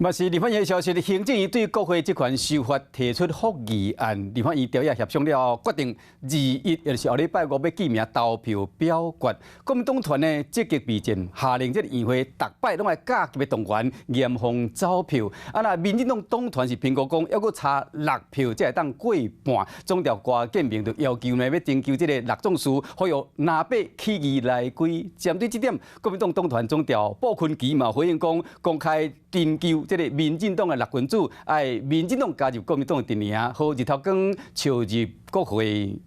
嘛是立法院的消息，行政院對國會職權修法提出覆議案，立法院朝野協商了後，決定21，也就是後禮拜五欲記名投票表決。國民黨團呢積極備戰，下令這个院會逐擺攏愛加級的動員，嚴防走票。啊，若民進黨黨團是評估講，猶閣差六票才會當過半。總召郭建明就要求呢，欲徵求這个六壯士，呼籲藍白起義來歸。針對這點，國民黨黨團總召傅崐萁嘛回應講，公開徵求這个民進黨的六君子，愛民進黨加入國民黨的陣營，好日頭光朝入國會。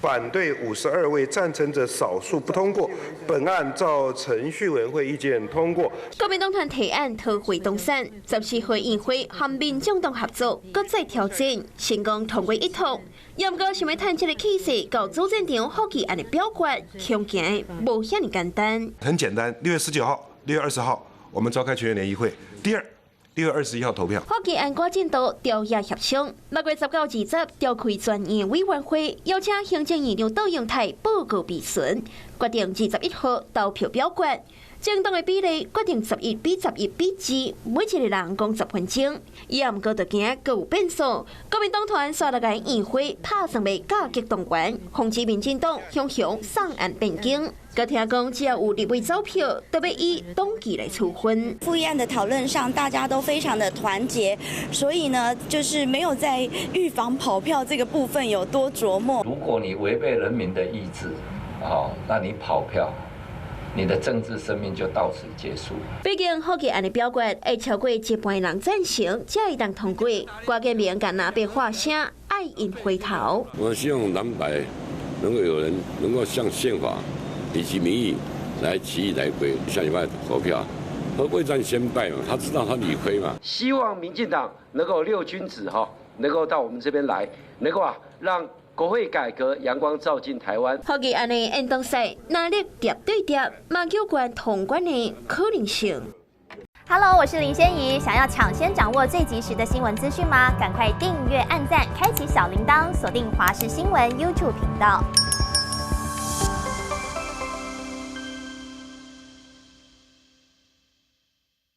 反對52位，贊成者少數不通過。本案照程序委員會意見通過。國民黨團提案逃廢黨產，14號院會和民眾黨合作，閣再調整，成功通過一通。毋過想欲趁這个氣勢，到主戰場覆議案的表決，恐驚無遐爾簡單。很簡單，6月19號、6月20號，我們召開全員聯誼會。第二，6月21號投票。覆議案趕進度，朝野協商。6月19、20召開全院委員會，邀請行政院長卓榮泰報告備詢，決定21號投票表決。政黨的比例決定11比11比2，每一个人講10分鐘。也毋過就驚閣有變數。國民黨團煞落來院會拍算欲加強動員，防止民進黨雄雄送案變更。閣聽講，只要有立委走票，都欲以黨紀來處分。覆議案的討論上，大家都非常的團結，所以呢，就是沒有在預防跑票這個部分有多著墨。如果你違背人民的意志，哦，那你跑票，你的政治生命就到此結束。畢竟覆議案的表決會超過一半人贊成，才會當通過。郭建明共藍白喊聲，愛𪜶回頭。我希望藍白能夠有人能夠向憲法以及民意來起義來歸，下禮拜投票，他未戰先敗嘛，他知道他理虧嘛。希望民進黨能夠六君子哈，能夠到我們這邊來，能夠啊讓國會改革陽光照進台灣。覆議案的延長賽，藍綠疊對疊，馬有關通關的可能性。 Hello，我是林仙怡，想要搶先掌握最及時的新聞資訊嗎？趕快訂閱、按讚、開啟小鈴鐺，鎖定華視新聞 YouTube 頻道。